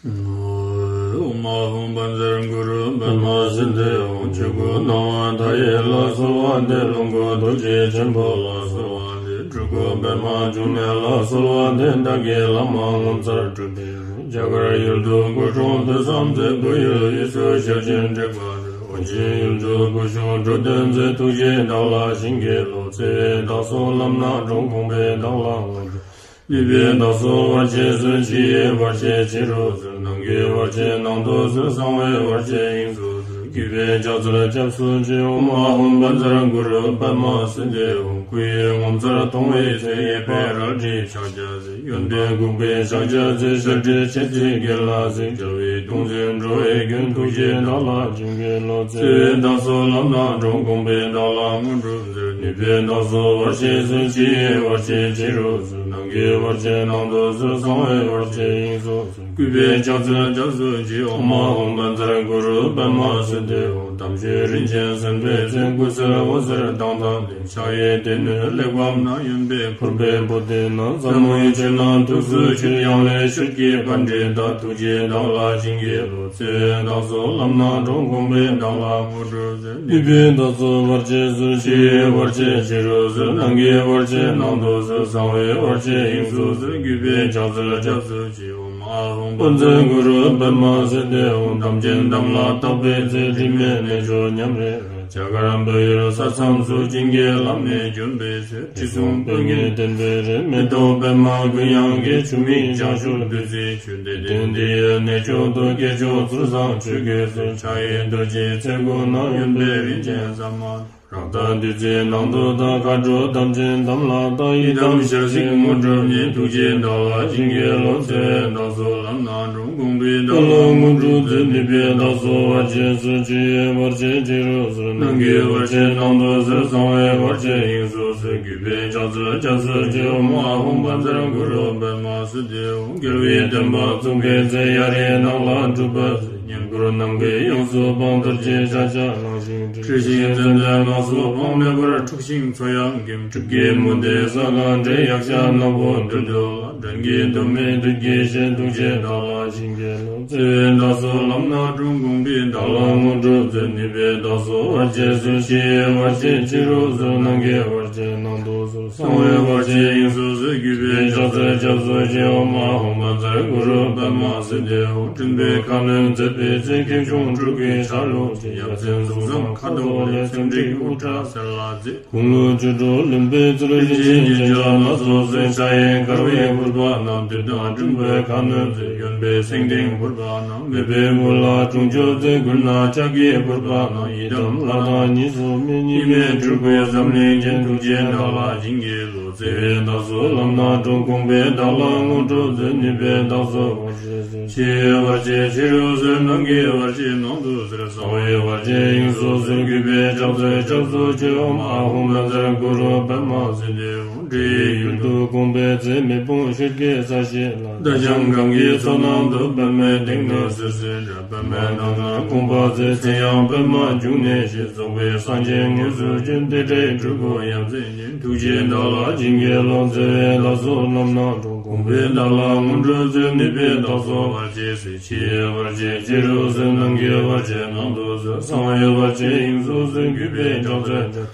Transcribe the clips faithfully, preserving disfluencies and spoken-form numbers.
ཨོཾ་ཨཱཿཧཱུྃ་བཛྲ་གུ་རུ་པདྨ་སིདྡྷི་ཧཱུྃ། ཆོས་སྐུ་སྣང་བ་མཐའ་ཡས་ལ་གསོལ་བ་འདེབས། ལོངས་སྐུ་རྡོ་རྗེ་ཆེན་པོ་ལ་གསོལ་བ་འདེབས། སྤྲུལ་སྐུ་པདྨ་འབྱུང་གནས་ལ་གསོལ་བ་འདེབས། བདག་གི་བླ་མ་ངོ་མཚར་སྤྲུལ་པའི་རྒྱ་གར་ཡུལ་དུ་སྐུ་འཁྲུངས་ཐོས་བསམ་མཛད། བོད་ཡུལ་དབུས་སུ་ཞལ་བྱོན་དྲེགས་པ་སྟོན། ཨོ་རྒྱན་ཡུལ་དུ་སྐུ་བཞུགས་འགྲོ་དོན་མཛད། ཐུགས་རྗེས་བདག་ལ་བྱིན་གྱིས་རློབས། བརྩེ་བས་བདག་སོགས་ལམ་སྣ་དྲོངས། དགོངས་པས་བདག་ལ་དངོས་གྲུབ། ནུས་པས་བདག་སོགས་བར་ཆད་སོལ། ཕྱི་ཡི་བར་ཆད་ཕྱི་རུ་སོལ། ནང་གི་བར་ཆད་ནང་དུ་སོལ། གསང་བའི་བར་ཆད་དབྱིངས་སུ་སོལ། གུས་པས་ཕྱག་འཚལ་སྐྱབས་སུ་མཆི། ཨོཾ་ཨཱཿཧཱུྃ་བཛྲ་གུ་རུ་པདྨ་སིདྡྷི་ཧཱུྃ། སྐུ་ཡི་ངོ་མཚར་མཐོང་བའི་ཚེ། གཡས་པས་རལ་གྲིའི་ཕྱག་རྒྱ་མཛད། གཡོན་པས་འགུགས་པའི་ཕྱག་རྒྱ་མཛད། ཞལ་བགྲད་མཆེ་གཙིགས་གྱེན་ལ་གཟིགས། རྒྱལ་བའི་གདུང་འཛིན་འགྲོ་བའི་མགོན། ཐུགས་རྗེས་བདག་ལ་བྱིན་གྱིས་རློབས། བརྩེ་བས་བདག་སོགས་ལམ་སྣ་དྲོངས། དགོངས་པས་བདག་ལ་དངོས་གྲུབ་སྩོལ། ནུས་པས་བདག་སོགས་བར་ཆད་སོལ། ཕྱི་ཡི་བར་ཆད་ཕྱི་རུ་སོལ། ནང་གི་བར་ཆད་ནང་དུ་སོལ། གསང་བའི་བར་ཆད་དབྱིངས་སུ་སོལ། གུས་པས་ཕྱག་འཚལ་སྐྱབས་སུ་མཆི། ཨོཾ་ཨཱཿཧཱུྃ་བཛྲ་གུ་རུ་པདྨ་སིདྡྷི་ཧཱུྃ། དམ་ཆོས་རིན་ཆེན་གསན་པའི་ཚེ། སྐུ་གསལ་འོད་ཟེར་མདངས་དང་ལྡན། ཕྱག་གཡས་སྡེ་སྣོད་གླེགས་བམ་བསྣམས། གཡོན་པས་ཕུར་པའི་པོ་ཏི་བསྣམས། ཟབ་མོའི་ཆོས་རྣམས་ཐུགས་སུ་ཆུད། ཡང་ལེ་ཤོད་ཀྱི་པཎྜི་ཏ། ཐུགས་རྗེས་བདག་ལ་བྱིན་གྱིས་རློབས། བརྩེ་བས་བདག་སོགས་ལམ་སྣ་དྲོངས། དགོངས་པས་བདག་ལ་དངོས་གྲུབ་སྩོལ། ནུས་པས་བདག་སོགས་བར་ཆད་སོལ། ཕྱི་ཡི་བར་ཆད་ཕྱི་རུ་སོལ། ནང་གི་བར་ཆད་ནང་དུ་སོལ། གསང་བའི་བར་ཆད་དབྱིངས་སུ་སོལ། གུས་པས་ཕྱག་འཚལ་སྐྱབས་སུ་མཆི། ཨོཾ་ཨཱཿཧཱུྃ་བཛྲ་གུ་རུ་པདྨ་སིདྡྷི་ཧཱུྃ། དམ་ཅན་དམ་ལ་བཏགས་པའི་ཚེ། དྲི་མེད་གནས་མཆོག་ཉམས་རེ་རེ། རྒྱ་གར་བོད་ཡུལ་ས་མཚམས་སུ། བྱིན་གྱིས་བརླབས་ནས་བྱོན་པའི་ཚེ། དྲི་བསུང་སྤོས་ངད་ལྡན་པའི་རི། མེ་ཏོག་པདྨ་དགུན་ཡང་སྐྱེ། ཆུ་མིག་བྱང་ཆུབ་བདུད་རྩིའི་ཆུ། བདེ་ལྡན་འདི་ཡི་གནས་མཆོག་ཏུ། སྐྱེས་མཆོག་ཚུལ་བཟང་ཆོས་ཀྱི་སྲོལ། ཕྱག་གཡས་རྡོ་རྗེའི་ཚལ་སྒོ་ན། གཡོན་པས་རིན་ཆེན་ཟ་མ་ཏོག། རཀྟ་བདུད་རྩིའི་ནང་དུ་དག། མཁའ་འགྲོ་དམ་ཅན་དམ་ལ་བཏགས། ཡི་དམ་ཞལ་གཟིགས་དངོས་གྲུབ་བརྙེས། ཐུགས་རྗེས་བདག་ལ་བྱིན་གྱིས་རློབས། བརྩེ་བས་བདག་སོགས་ལམ་སྣ་དྲོངས། དགོངས་པས་བདག་ལ་དངོས་གྲུབ་སྩོལ། ནུས་པས་བདག་སོགས་བར་ཆད་སོལ། ཕྱི་ཡི་བར་ཆད་ཕྱི་རུ་སོལ། ནང་གི་བར་ཆད་ནང་དུ་སོལ། གསང་བའི་བར་ཆད་དབྱིངས་སུ་སོལ། གུས་པས་ཕྱག་འཚལ་སྐྱབས་སུ་མཆི། ཨོཾ་ཨཱཿཧཱུྃ་བཛྲ་གུ་རུ་པདྨ་སིདྡྷི་ཧཱུྃ། རྒྱལ་བའི་བསྟན་པ་བཙུགས་པའི་ཚེ། གཡའ་རིའི་ནགས་ལ་སྒྲུབ་པ་མཛད། བསྙེན་བཀུར་ནམ་མཁའི་དབྱིངས་སུ་འཕངས། རྡོ་རྗེ་ཕྱག་རྒྱ་གླང་ཞིང་བསྒྲེང་། འཁྲིལ་ཞིང་མཚན་ལྡན་ནགས་སུ་འཕངས། མེ་འབར་འཁྲུགས་ཤིང་མཚོ་ཡང་འགེམས། སྲིབ་ཀྱི་མུ་སྟེགས་ས་གང་བསྒྲལ། ཡཀྴ་ནག་པོ་བདུད་འདུལ་ལ། སྦྲང་གི་གདོང་མའི་བདུད་ཀྱི་གཤེད། ཐུགས་རྗེས་བདག་ལ་བྱིན་གྱིས་རློབས། བརྩེ་བས་བདག་སོགས་ལམ་སྣ་དྲོངས། དགོངས་པས་བདག་ལ་དངོས་གྲུབ་སྩོལ། ནུས་པས་བདག་སོགས་བར་ཆད་སོལ། ཕྱི་ཡི་བར་ཆད་ཕྱི་རུ་སོལ། ནང་གི་བར་ཆད་ནང་དུ་སོལ། གསང་བའི་བར་ཆད་དབྱིངས་སུ་སོལ། གུས་པས་ཕྱག་འཚལ་སྐྱབས་སུ་མཆི། ཨོཾ་ཨཱཿཧཱུྃ་བཛྲ་གུ་རུ་པདྨ་སིདྡྷི་ཧཱུྃ། སྤྲིན་པའི་ཁ་གནོན་མཛད་པའི་ཚེ། ཁེབས་ཆུང་སྤྲུལ་སྐུའི་ཆ་ལུགས་ཀྱིས། ཡབ་མཚན་གཟུགས་བཟང་ཁ་དོག་ལེགས། ཚེམས་འགྲིག་དབུ་སྐྲ་སེར་ལ་མཛེས། དགུང་ལོ་བཅུ་དྲུག་ལོན་པའི་ཚུལ། རིན་ཆེན་རྒྱན་ཆ་སྣ་ཚོགས་གསོལ། ཕྱག་གཡས་འཁར་བའི་ཕུར་པ་བསྣམས། བདུད་དང་སྲིན་པོའི་ཁ་གནོན་མཛད། གཡོན་པས་སེང་ལྡེང་ཕུར་པ་བསྣམས། མེས་པོའི་མགུལ་ལ་དྲུང་ཆོས་མཛད། མགུལ་ན་ལྕགས་ཀྱི་ཕུར་པ་བསྣམས། ཡི་དམ་ལྷ་དང་གཉིས་སུ་མེད། གཉིས་མེད་སྤྲུལ་སྐུའི་འཛམ་གླིང་རྒྱན། ཐུགས་རྗེས་བདག་ལ་བྱིན་གྱིས་རློབས། བརྩེ་བས་བདག་སོགས་ལམ་སྣ་དྲོངས། དགོངས་པས་བདག་ལ་དངོས་གྲུབ་སྩོལ། ནུས་པས་བདག་སོགས་བར་ཆད་སོལ། ཕྱི་ཡི་བར་ཆད་ཕྱི་རུ་སོལ། ནང་གི་བར་ཆད་ནང་དུ་སོལ། གསང་བའི་བར་ཆད་དབྱིངས་སུ་སོལ། གུས་པས་ཕྱག་འཚལ་སྐྱབས་སུ་མཆི། ཨོཾ་ཨཱཿཧཱུྃ་བཛྲ་གུ་རུ་པདྨ་སིདྡྷི་ཧཱུྃ། འདྲེ་ཡི་ཡུལ་དུ་དགོངས་པའི་ཚེ། མེ་དཔུང་ཤོད་ཀྱི་ས་གཞི་ལ། རྟ་རྐྱང་གང་གི་མཚོ་ནང་དུ། པདྨའི་སྟེང་ན་བསིལ་ཟེར་འདྲ། པདྨའི་ནང་ན་དགོངས་པ་མཛད། མཚན་ཡང་པདྨ་འབྱུང་གནས་ཞེས། རྫོགས་པའི་སངས་རྒྱས་དངོས་སུ་བྱོན། དེ་འདྲའི་སྤྲུལ་སྐུ་ཡ་མཚན་ཅན། ཐུགས་རྗེས་བདག་ལ་བྱིན་གྱིས་རློབས། བརྩེ་བས་བདག་སོགས་ལམ་སྣ་དྲོངས། དགོངས་པས་བདག་ལ་དངོས་གྲུབ་སྩོལ། ནུས་པས་བདག་སོགས་བར་ཆད་སོལ། ཕྱི་ཡི་བར་ཆད་ཕྱི་རུ་སོལ། ནང་གི་བར་ཆད་ནང་དུ་སོལ། གསང་བའི་བར་ཆད་དབྱིངས་སུ་སོལ། གུས་པས་ཕྱག་འཚལ་ཕྱག་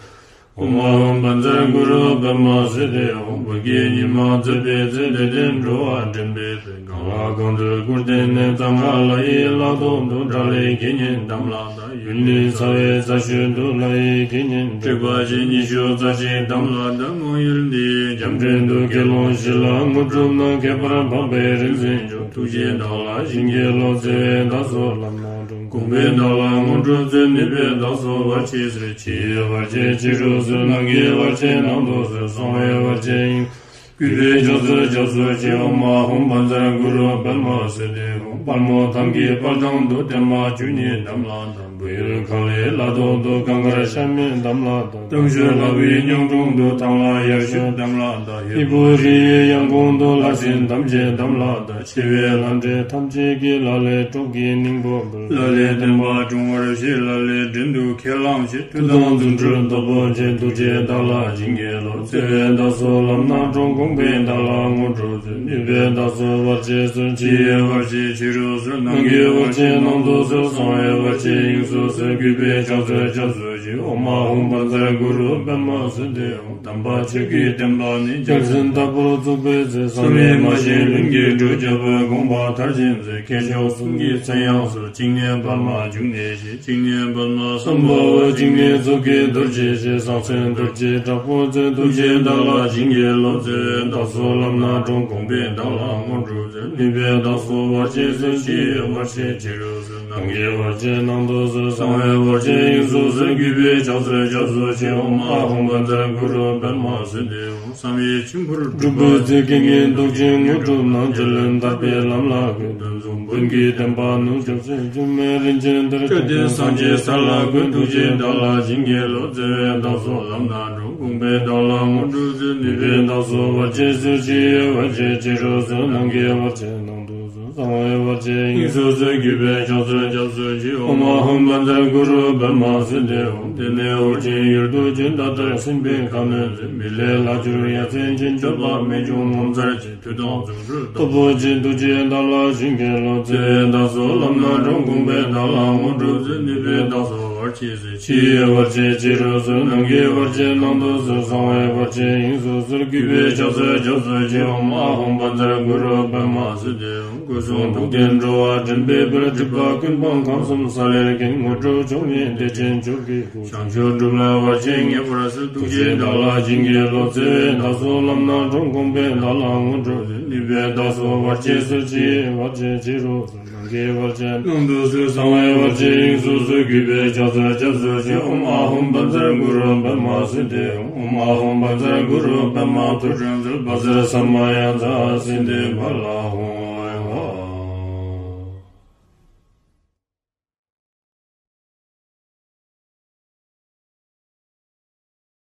ཨོཾ་ཨཱཿཧཱུྃ་བཛྲ་གུ་རུ་པདྨ་སིདྡྷི་ཧཱུྃ། བོད་ཀྱི་ཉི་མ་མཛད་པའི་ཚེ། དད་ལྡན་འགྲོ་བ་འདྲེན་པའི་དཔལ། གང་ལ་གང་འདུལ་སྐུར་བསྟན་ནས། གཙང་ཁ་ལ་ཡི་ལ་ཐོག་ཏུ། དགྲ་ལྷའི་དགེ་བསྙེན་དམ་ལ་བཏགས། ཡུལ་ནི་ཚ་བའི་རྩ་ཤོད་དུ། ལྷ་ཡི་དགེ་བསྙེན་དྲེགས་པ་ཆེ། ཉི་ཤུ་རྩ་གཅིག་དམ་ལ་བཏགས། མང་ཡུལ་འདིའི་འཇམ་འདྲེན་དུ། དགེ་སློང་བཞི་ལ་དངོས་གྲུབ་གནང་། ཁྱད་པར་འཕགས་པའི་རིག་འཛིན་མཆོག། ཐུགས་རྗེས་བདག་ལ་བྱིན་གྱིས་རློབས། བརྩེ་བས་བདག་སོགས་ལམ་སྣ་དྲོངས། དགོངས་པས་བདག་ལ་དངོས་གྲུབ་སྩོལ། ནུས་པས་བདག་སོགས་བར་ཆད་སོལ། ཕྱི་ཡི་བར་ཆད་ཕྱི་རུ་སོལ། ནང་གི་བར་ཆད་ནང་དུ་སོལ། གསང་བའི་བར་ཆད་དབྱིངས། གུས་པས་ཕྱག་འཚལ་སྐྱབས་སུ་མཆི། ཨོཾ་ཨཱཿཧཱུྃ་བཛྲ་གུ་རུ་པདྨ་སིདྡྷི་ཧཱུྃ། དཔལ་མོ་ཐང་གི་དཔལ་ཐང་དུ། བརྟན་མ་བཅུ་གཉིས་དམ་ལ་བཏགས། བོད་ཡུལ་ཁ་ལའི་ལ་ཐོག་ཏུ། གངས་དཀར་ཤ་མེད་དམ་ལ་བཏགས། གཏམ་ཤོད་ལྷ་བུའི་སྙིང་དྲུང་དུ། ཐང་ལྷ་ཡར་ཞུད་དམ་ལ་བཏགས། ཧས་པོ་རི་ཡི་ཡང་གོང་དུ། ལྷ་སྲིན་ཐམས་ཅད་དམ་ལ་བཏགས། ཆེ་བའི་ལྷ་འདྲེ་ཐམས་ཅད་ཀྱིས། ལ་ལས་གྲོགས་ཀྱི་སྙིང་པོ་འབུལ། ལ་ལས་བསྟན་པ་སྲུང་བར་བྱེད། ལ་ལས་བྲན་དུ་ཁས་བླངས་བྱེད། མཐུ་དང་རྫུ་འཕྲུལ་སྟོབས་པོ་ཆེ། ཐུགས་རྗེས་བདག་ལ་བྱིན་གྱིས་རློབས། བརྩེ་བས་བདག་སོགས་ལམ་སྣ་དྲོངས། དགོངས་པའི་བདག་ལ་དངོས་གྲུབ་སྩོལ། ནུས་པའི་བདག་སོགས་བར་ཆད་སོལ། ཕྱི་ཡི་བར་ཆད་ཕྱི་རུ་སོལ། ནང་གི་བར་ཆད་ནང་དུ་སོལ། གསང་བའི་བར་ཆད་དབྱིངས་སུ་སོལ། གུས་པས་ཕྱག་འཚལ་སྐྱབས་སུ་མཆི། ཨོཾ་ཨཱཿཧཱུྃ་བཛྲ་གུ་རུ་པདྨ་སིདྡྷི་ཧཱུྃ། དམ་པ་ཆོས་ཀྱི་བསྟན་པ་ནི། རྒྱལ་མཚན་ལྟ་བུར་བཙུགས་པའི་ཚེ། བསམ་ཡས་མ་བཞེངས་ལྷུན་གྱིས་གྲུབ། རྒྱལ་པོའི་དགོངས་པ་མཐར་ཕྱིན་ཚེ། མཁས་མཆོག་གསུམ་གྱི་མཚན་ཡང་གསོལ། གཅིག་ནས་པདྨ་འབྱུང་གནས་ཞེས། གཅིག་ནས་པདྨ་སམ་བྷ་ཝ། གཅིག་ནས་མཛུབ་དཀྱིས་རྡོ་རྗེ་ཞེས། གསང་མཚན་རྡོ་རྗེ་དྲག་པོ་མཚོན། ཐུགས་རྗེས་བདག་ལ་བྱིན་གྱིས་རློབས། བརྩེ་བས་བདག་སོགས་ལམ་སྣ་དྲོངས། དགོངས་པས་བདག་ལ་དངོས་གྲུབ་སྩོལ། ནུས་པས་བདག་སོགས་བར་ཆད་སོལ། ཕྱི་ཡི་བར་ཆད་ཕྱི་རུ་སོལ། ནང་གི་བར་ཆད་ནང་དུ་སོལ། གསང་བའི་བར་ཆད་དབྱིངས་སུ་སོལ། གུས་པས་ཕྱག་འཚལ་སྐྱབས་སུ་མཆི། ཨོཾ་ཨཱཿཧཱུྃ་བཛྲ་གུ་རུ་པདྨ་སིདྡྷི་ཧཱུྃ། བསམ་ཡས་མཆིམས་ཕུར་འགྲུབ་པའི་ཚེ། རྐྱེན་ངན་སྡུག་ཅན་དངོས་གྲུབ་གནང་། རྗེ་བློན་ཐར་པའི་ལམ་ལ་བཀོད། གདོན་གཟུགས་བོན་གྱི་བསྟན་པ་ནུབ། སྐྱོབ་སེམས་སྒྱུ་མའི་རིན་ཆེན་གཏེར། སྤྲུལ་པའི་སངས་རྒྱས་ས་ལ་བཀོད། ཐུགས་རྗེས་བདག་ལ་བྱིན་གྱིས་རློབས། བརྩེ་བས་བདག་སོགས་ལམ་སྣ་དྲོངས། དགོངས་པས་བདག་ལ་དངོས་གྲུབ་སྩོལ། ནུས་པས་བདག་སོགས་བར་ཆད་སོལ། ཕྱི་ཡི་བར་ཆད་ཕྱི་རུ་སོལ། ནང་གི་བར་ཆད་ནང་དུ་སོལ། གསང་བའི་བར་ཆད་དབྱིངས་སུ་སོལ། གུས་པས་ཕྱག་འཚལ་སྐྱབས་སུ་མཆི། ཨོཾ་ཨཱཿཧཱུྃ་བཛྲ་གུ་རུ་པདྨ་སིདྡྷི་ཧཱུྃ། དེ་ནས་ཨོ་རྒྱན་ཡུལ་དུ་བྱོན། ད་ལྟར་སེམས་དཔའི་ཁམས་ནས་འཛིན། མི་ལས་ལྷག་གྱུར་ཡ་མཚན་ཅན། སྤྱོད་པ་རྨད་བྱུང་ངོ་མཚར་ཅན། མཐུ་དང་རྫུ་འཕྲུལ་སྟོབས་པོ་ཆེ། ཐུགས་རྗེས་བདག་ལ་བྱིན་གྱིས་རློབས། བརྩེ་བས་བདག་སོགས་ལམ་སྣ་དྲོངས། དགོངས་པས་བདག་ལ་དངོས་གྲུབ་སྩོལ། ནུས་པས་བདག་སོགས་བར་ཆད་སོལ། ཕྱི་ཡི་བར་ཆད་ཕྱི་རུ་སོལ། ནང་གི་བར་ཆད་ནང་དུ་སོལ། གསང་བའི་བར་ཆད་དབྱིངས་སུ་སོལ། གུས་པས་ཕྱག་འཚལ་སྐྱབས་སུ་མཆི། ཨོཾ་ཨཱཿཧཱུྃ་བཛྲ་གུ་རུ་པདྨ་སིདྡྷི་ཧཱུྃ། སྐུ་གསུང་ཐུགས་ལྡན་འགྲོ་བ་འདྲེན་པའི་དཔལ། སྒྲིབ་པ་ཀུན་སྤངས་ཁམས་གསུམ་ས་ལེར་མཁྱེན། དངོས་གྲུབ་མཆོག་བརྙེས་བདེ་ཆེན་མཆོག་གི་སྐུ། བྱང་ཆུབ་སྒྲུབ་ལ་བར་ཆད་ངེས་པར་སེལ། ཐུགས་རྗེས་བདག་ལ་བྱིན་གྱིས་རློབས། བརྩེ་བས་བདག་སོགས་ལམ་སྣ་དྲོངས། དགོངས་པས་བདག་ལ་དངོས་གྲུབ་སྩོལ། ནུས་པས་བདག་སོགས་བར་ཆད་སོལ། ཕྱི་ཡི་བར་ཆད་ཕྱི་རུ་སོལ། ནང་གི་བར་ཆད་ནང་དུ་སོལ། གསང་བའི་བར་ཆད་དབྱིངས་སུ་སོལ། གུས་པས་ཕྱག་འཚལ་སྐྱབས་སུ་མཆི། ཨོཾ་ཨཱཿཧཱུྃ་བཛྲ་གུ་རུ་པདྨ་སིདྡྷི་ཧཱུྃ། ཨོཾ་ཨཱཿཧཱུྃ་བཛྲ་གུ་རུ་པདྨ་ཐོད་ཕྲེང་རྩལ། བཛྲ་ས་མ་ཡ་ཛཿསིདྡྷི་ཕ་ལ་ཧཱུྃ།